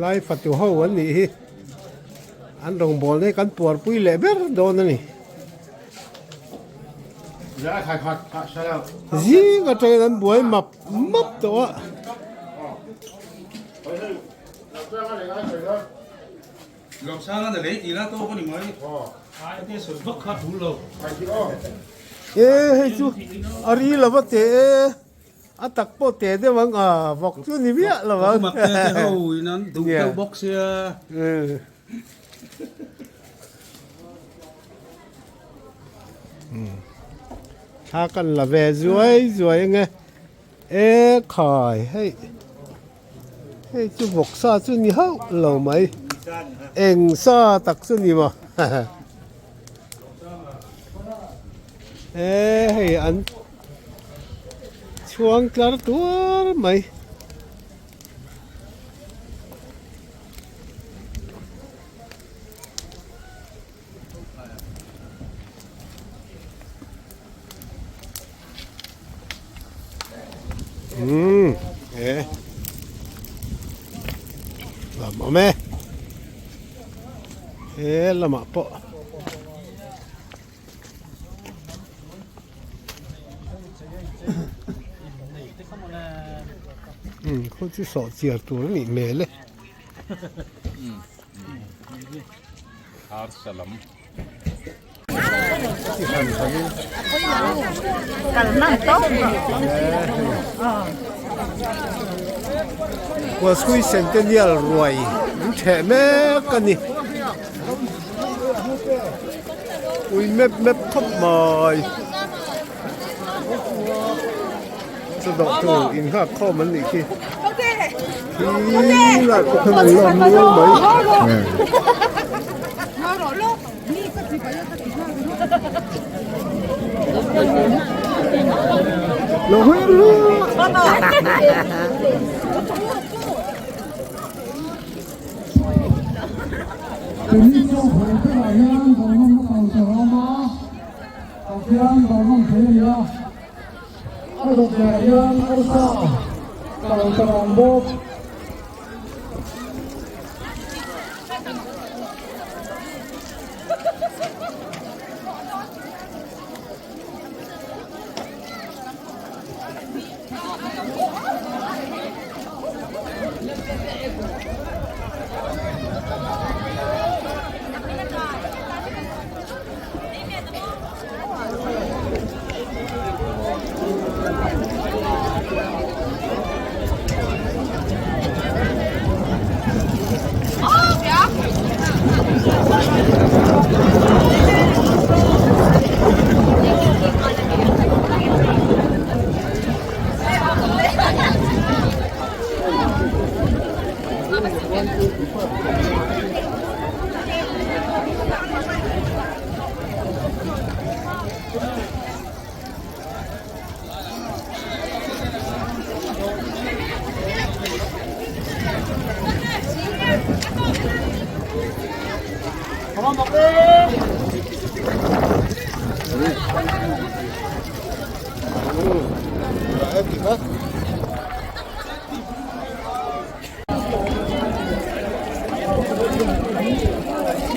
Lai fatu ho an nih hi an rawngbawl hi kan puarpui leh ber dawn a ni. Zing atangin an buai map map tawh a. E hei chu a ri lova teh e. A tak pawh teh deuh ang a vawk chu ni miah lo ang. Thla kan la ve zuai zuai ang e. E khai hei hei chu vawk sa chu ni hauh lo mai eng sa tak chu ni maw e hei an chhuang tlar tuar mai. Umm e lam awm e he lamah pawh umm khaw chu sawh chiar tur a nih hmel e. Kualchhui Centennial ruai an ṭheh mek a ni. Ui mep mep khawp mai. Chawdawh tur innghak khawm an nih khi. Khi lai pawh khan an lawm nual mai. Lo hui ru. A dawt leh hian arsa kal ta rang bawk.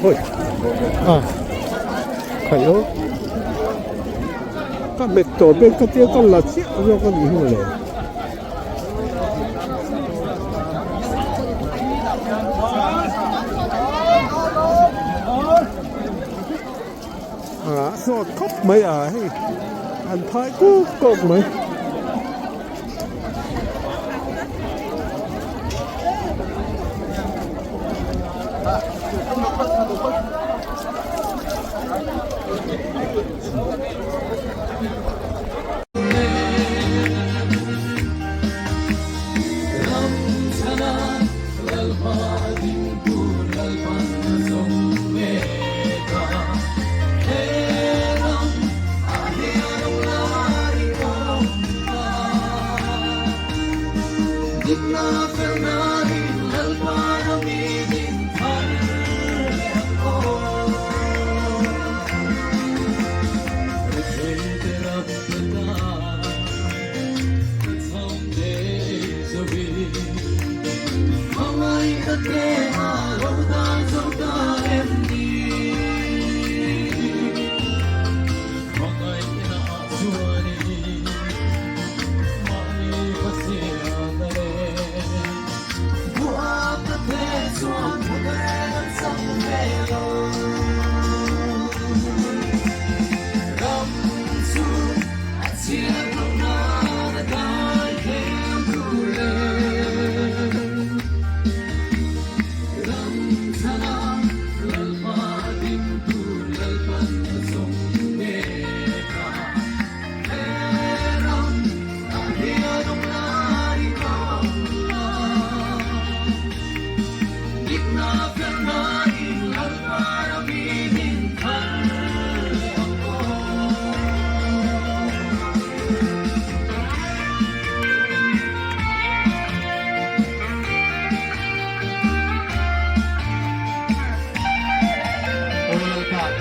Hoi a khaih aw ka met tawh ber ka tia ka la chiah zawk a nih hi mawle. A sawt khawp mai a hei an phai kuk kuk mai.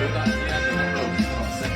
Tunah hian an lo thleng rawh se.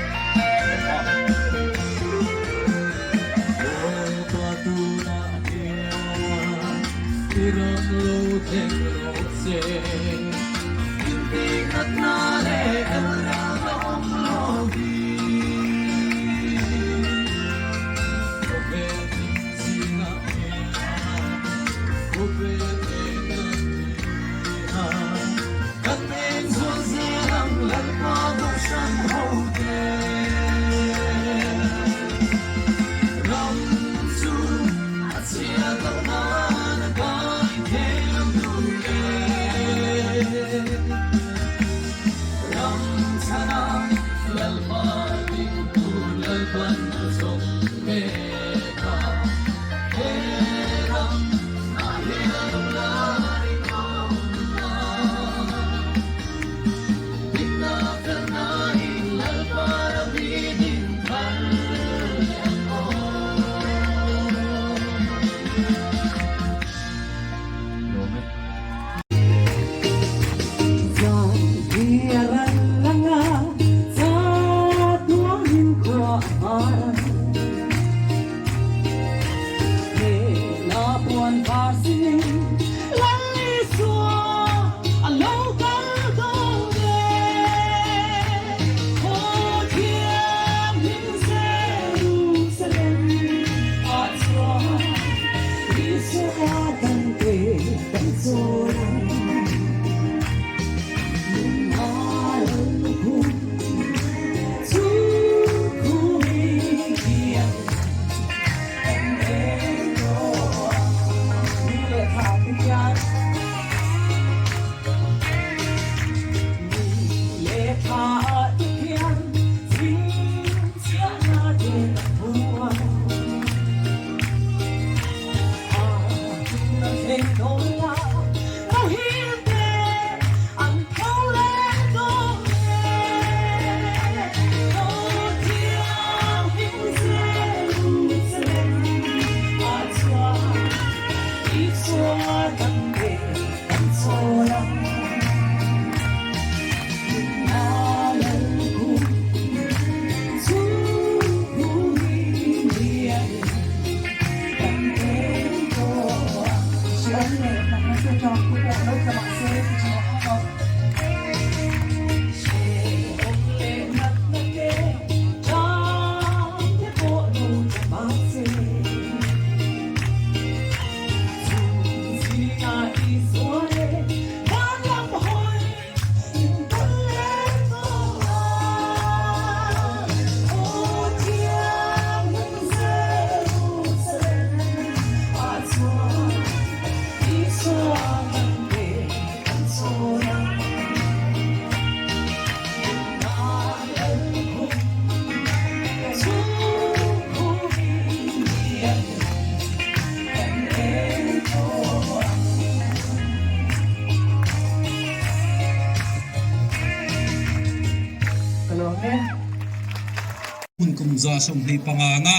Hun kum 25 na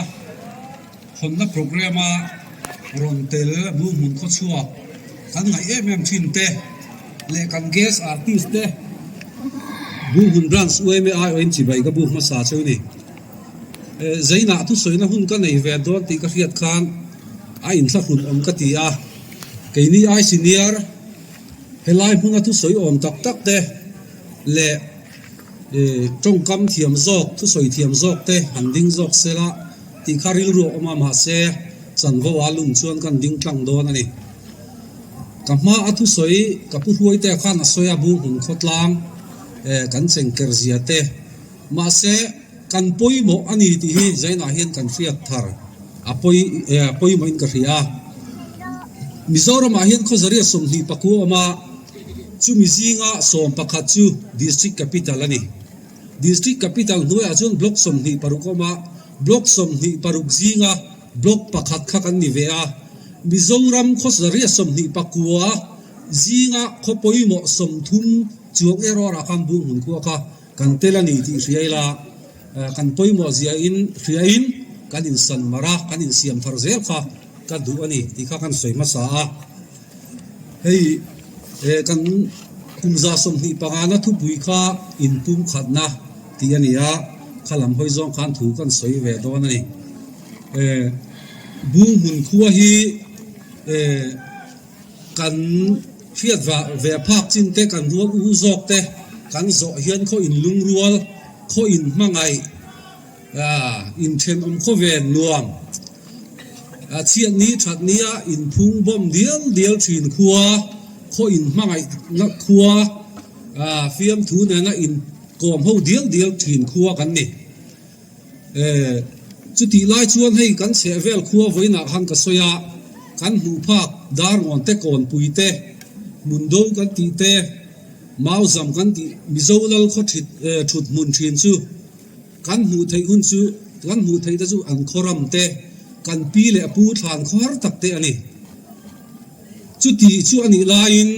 hawnna programme a rawn tel Buhmun khawchhuak kan ngaih em em thin te leh kan guest artist te Buhmun branch UMA aiawhin chibai ka bu hmasa cheu ni. Zainah thusawina hun ka nei ve dawn tih ka hriat khan a inthlahrun awm ka ti a, keini ai senior helai hmuna thusawi awm tak tak te leh tawngkam thiam zawk, thusawi thiam zawk te han ding zawk sela tih kha rilru a awm a, mahse chanvo a lung chuan kan ding tlang dawn a ni. Ka hma a thusawi ka pu hruaite khan a sawi a, Bunghmun khawtlang kan chengker zia te, Mahse, kan pawimawh a ni tih hi Zainah hian kan hriat thar a pawi pawimawhin ka hria a. Mizoramah hian khawzaria 29 a awm a, chumi zinga 11 chu District Capital a ni. District Capital hnuaiah chuan Block 26 a awm a, Block 26 zinga Block pakhat kha kan ni ve a. Mizoram khawzaria 29 zinga khaw pawimawh 30 chuang erawh khan Bunghmun khua kha Kan tel a ni tih hria ila, kan pawimawh zia in hria in kan insan mar a, kan insiam thar zel kha ka duh a ni tih kha kan sawi hmasa a. Hei kan. Kum 25 na thupui kha inpumkhatna tih a ni a, kha lam hawi zawng khan thu kan sawi ve dawn a ni. Bunghmun khua hi kan hriat ve phak chin te, kan rual u zawk te kan zawh hian khaw inlungrual, khaw inhmangaih, Inthenawm khawvel nuam chhiatni thatnia inphung bawm dial dial thin khua, khaw inhmangaihna khua, fiamthu nena inkawm ho dial dial thin khua kan ni. Chutih lai chuan hei kan chhehvel khua vawiinah khan ka sawi a, kan hmuh phak Darngawn te, Kawnpui te, Hmundo kan tih te, Mauzam kan tih Mizo lal khaw thut hmun thin chu, Kan hmuh theih hun chu, kan hmuh theih te chu an khaw ram te, kan pi leh pu thlan khaw har tak te a ni. Chuti chu a nih laiin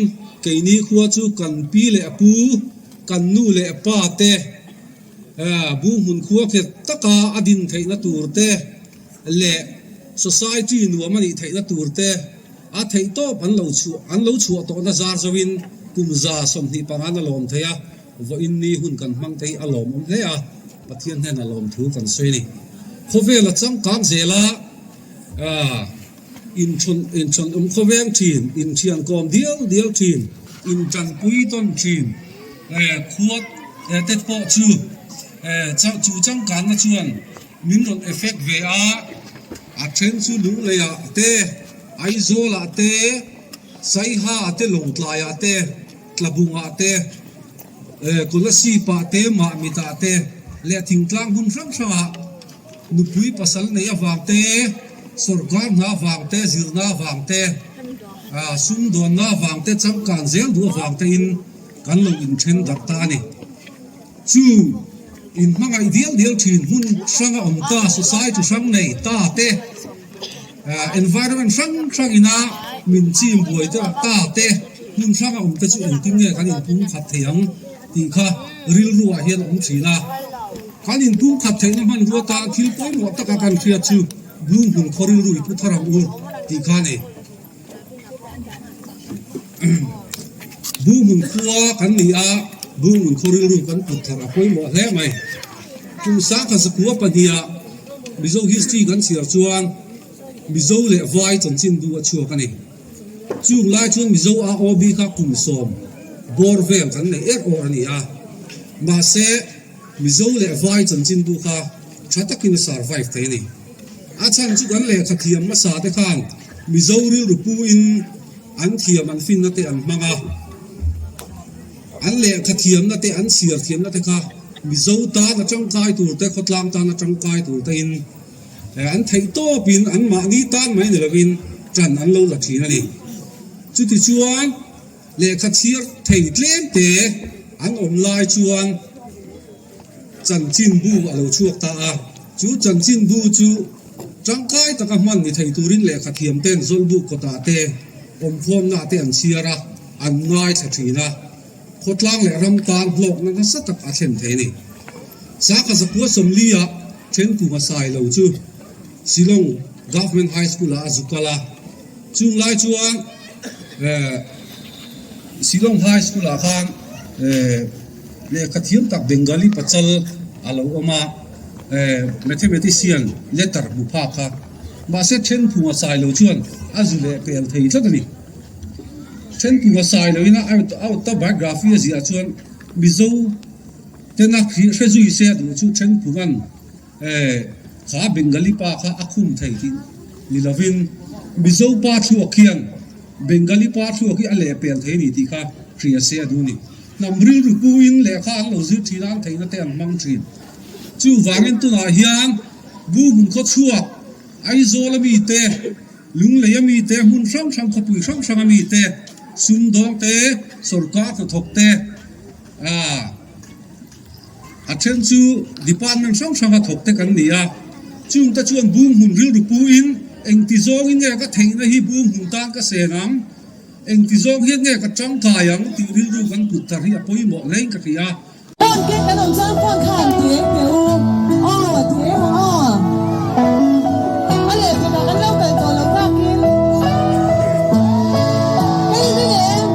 keini khua chu kan pi leh pu, kan nu leh pa te bu hmun khua nghet taka a din theihna tur te leh society nuam a nih theihna tur te a theih tawp an lo chhuah an lo chhuah tawhna zar zoin kum 25 a lawm thei a. Vawiin ni hun kan hmang te hi a lawmawm hle a, Pathian hnena lawmthu kan sawi a ni. Khawvel a changkang zel a, inthawn awm khawveng thin, inthian kawm dial dial thin, intanpui tawn thin, khuat te pawh chu chu changkanna chuan min rawn effect ve a, a then chu Lungleiah te, Aizawlah te, Saiha te, Lawngtlaiah te, Tlabungah te, Kolasipah te, Mahmitah te leh thingtlang hmun hrang hrangah nupui pasal nei avang te, sawrkar hna avang te, zirna avang te, sumdawnna avang te, changkan zel duh avang tein kan lo inthen darh ta a ni. Chu inhmangaih dial dial thin hmun hranga awm ta, society hrang nei ta te, Environment hrang hrang ina min chim buai te ta te hmun hrang a awm te chu engtin nge kan inpum khat thei ang tih kha rilru ah hian a awm thin a. Kan inpum khat theihna hmanrua tan thil pawimawh taka kan hriat chu Blue hmun khaw rilru i pu thar ang u tih kha a ni. Blue hmun khua kan ni a, Blue hmun khaw rilru kan put thar a pawimawh hle mai. Kum sangkhat zakua pahniha Mizo history kan chhiar chuan Mizo leh Vai chanchin bu a chhuak a ni. Chung lai chuan Mizo AOB kha kum sawm bawr vel kan nei er awr a ni a. Mahse, Mizo leh Vai chanchin bu kha tha takin a survive thei a ni. A chhan chu kan lehkha thiam hmasa te khan Mizo rilru puin an thiam an finna te an hmang a. An lehkha thiamna te an chhiar thiamna te kha Mizo tan a tangkai tur te, khawtlang tan a tangkai tur te in an theih tawp in an mahni tan mai ni lovin tan an lo la thin a ni. Chuti chuan lehkha chhiar thei tlem te an awm lai chuan chanchin bu a lo chhuak ta a, chu chanchin bu chu tangkai taka hman ni thei turin lehkha thiam ten Zawlbuk kawtah te awmkhawmna te an chhiar a, an ngaithla thin a. Khawtlang leh ram tan hlawkna nasa tak a thlen thei a ni. Sangha zakua sawmli-ah Thenkunga sai lo chu Shillong Government High School-ah a zu kal a. Chung lai chuan Shillong High School-ah khan lehkha thiam tak Bengali pachal a lo awm a, mathematician letter hmu phak kha. Mahse Thenkunga sai lo chuan a zu leh pel thei tlat a ni. Thenkunga sai loin a autobiography a ziah chuan Mizo tena hre zui se a duh chu Thenkunga'n kha Bengali pa kha a khum thei tih ni lovin Mizo pa thluak hian Bengali pa thluak hi a lehpel thei a ni tih kha hria se a duh a ni. Hnam rilru puin lehkha an lo zir thin a, an theihna te an hmang thin. Chuvangin tunah hian Bu hmun khawchhuak Aizawl a mite, Lunglei a mite, hmun hrang hrang, khawpui hrang hrang a mite, sumdawng te, sawrkar hnathawk te, ah a then chu department hrang hrang a thawk te kan ni a. Chung te chuan bung hmun rilru puin engti zawngin nge ka theihna hi bung hmun tan ka sen ang, engti zawng hian nge ka tangkai ang tih rilru kan put thar hi a pawimawh hlein ka hria. Phone keng kan awm chuan phone kha an ti eng teh u aw ti eng ang aw a lehkha kan lo kal tawh lo takin hei ring em.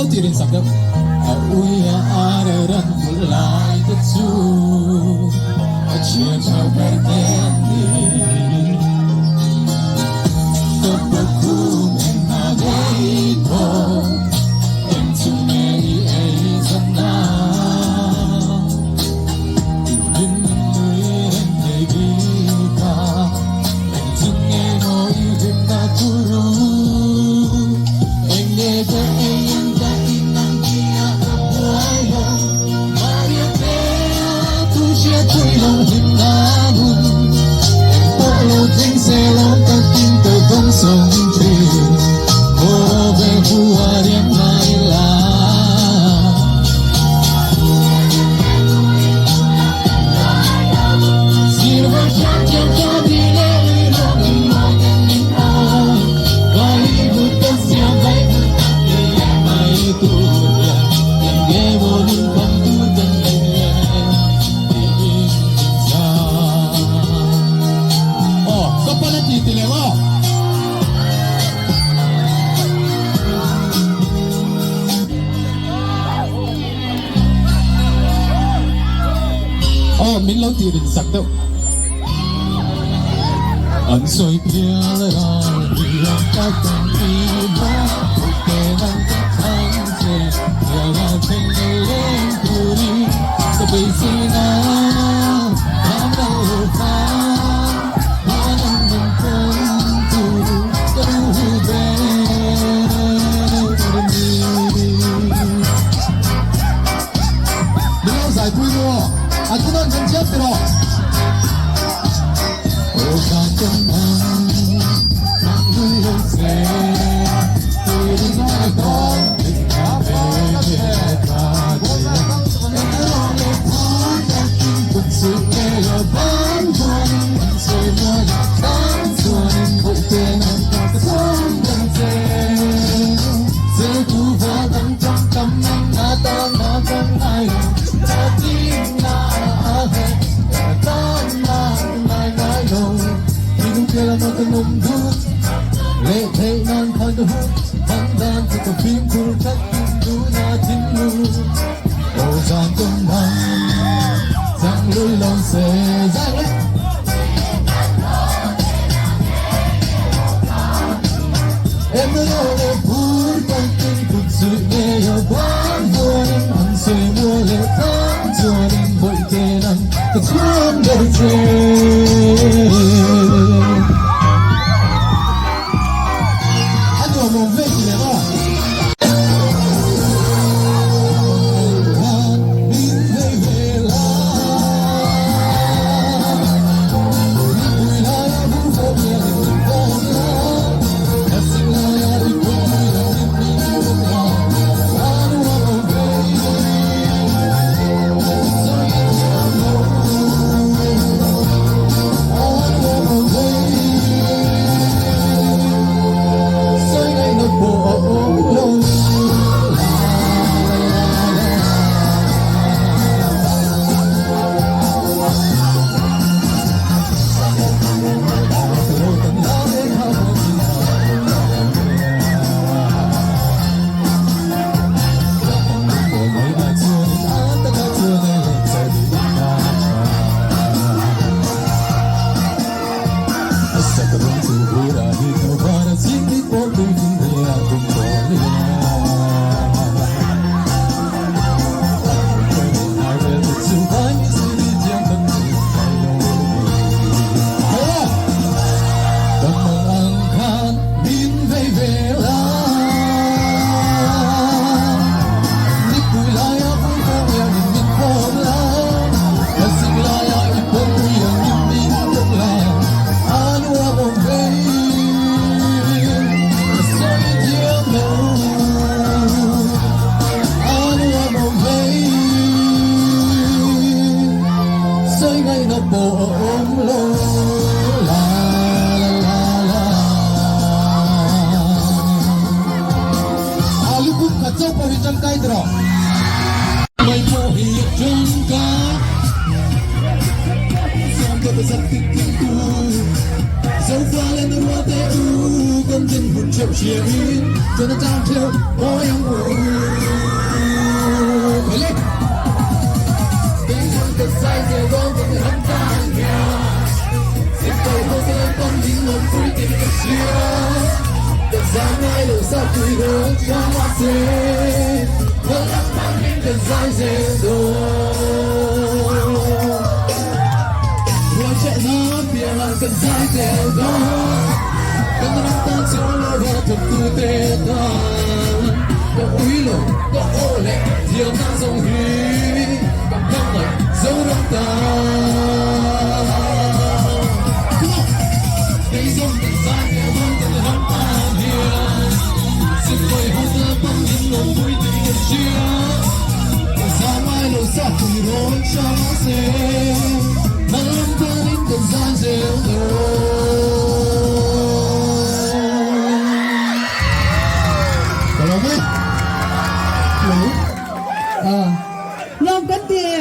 lo tih rin sak deuh. A ui a ar ran vul lai te chu a chhia tha ber te an ni. Ka pakhum eng hna ngei thaw eng chu nge i ei zan na. I hlim nui reng thei bik a eng chu nge maw i hlim na turu. Eng nge ka ei ang ka in ang tih ah ka buai lo. Maria te a thu hriat pui lo hlim na hun. Eng pawh lo thleng se lawm takin ka dawng sawng thin. Khawvel hu a riang ngai la. Aw min lo tih rin sak deuh. An sawi phial ral riang ka tawng i maw Puite nang ka thlang che Phial ral thleng lo leng turin ka beisei na Tham lo khan Khan ang min pawm tu ka duh ber ni. Min lo zaipui nu aw, a thu nawn kan chiap tiraw. Aw ka tum ang, thlang lui lo che, tui ngai dawn dik a ve ve ta che. Englo leh phur takin kut suih ngei a ban chuanin an sawi mual a tan chuanin bawihte nang ka ka chhawm reng che. Seltu va dang chang tam ang na tan na chang ngai lo na tin na a he na tan na ngai ngai lo Khi nung kia là một nung dun lệ thế nan phan du phan dan chu ka phim khur thắt du na tin lu ô giang tung mang giang lui long se giang le Em lo le phur takin kut suih ngei a ban vuanin an sawi mua leh tlang chuanin bawihte nang ka chhuang ber che. A nuam awm ve ti leh maw? Khan min vei ve la. Nipui laia vur fawm hian in min fawm la. Ka sing laia i pawm hian min fawm la. A nuam awm ve. Sawi thiam lo. A nuam awm ve. Sawi ngaihna pawh a awm lo. La la la la. Thiamin tuna tang theuh mawi ang u. Hele! Keizawng kan zai zel dawn kan ram tan hian Sipai ho te lam min lawmpui tih ka hria. Kan zai ngai lo sa tui dawn tha mahse Kan ram tanin kan zai zel dawn. Rualchehna piangah kan zai zel dawn. Kan ram tan chuan lo ral thawktu te tan ka ui lo, ka aw leh thiamna zawng hi ka hmangaih Zoram tan. Come on! Kei zawng kan zai zel dawn kan ram tan hian Sipai ho te lam min lo pui tih ka hria. Ka zai ngai lo sa tui rawn hra mahse Kan ram tanin kan zai zel dawn. Ka lawm e. Lo. Lawm kan ti e.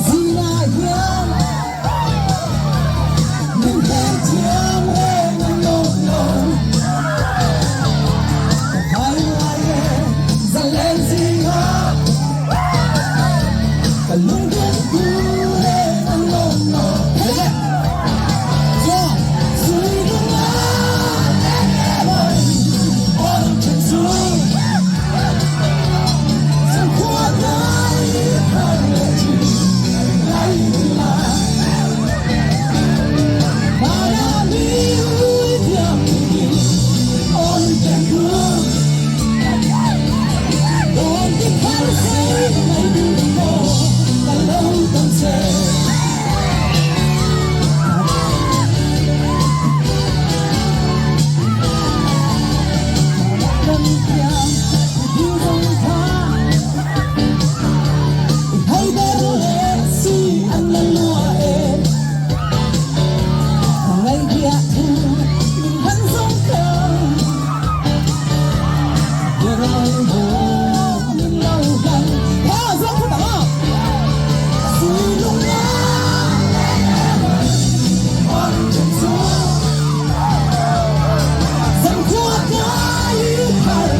Zingah hian min hmel thiam reng an lawm lo. Ka hai ngai e zalen zingah ka lungdum tu reng an lawm lo. Hele! Chuan zui lunga eng emaw awm then chu zankhua hnai thar leh thin ngai ila. Mahni ui thiam thingin awn then thu dawn ti thar sei mai duh maw ka lo dang che. Kan thiam i ding kha i hai ber leh si an la lua e. Ka ngaihbiah thu min han zawng kang i ral maw min lo hlan. Tha zawng khawt ang a sui lung a on then chu zankhua tlai i thar.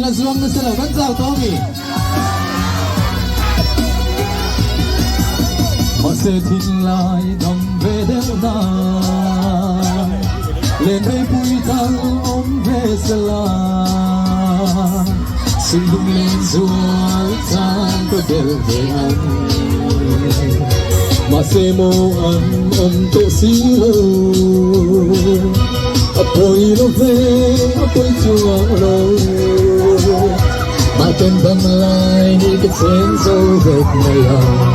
la zuang nasa lo kan chau tawh ami? Mahse thinlai dam ve deuh nan len reipui tal awm ve sela Sindung len zual chan ka bel ve ang Mahse maw an awm tawh si lo A pawi lo ve a pawi chuang lo Mahten dam lai ni ka chen zo vek mai ang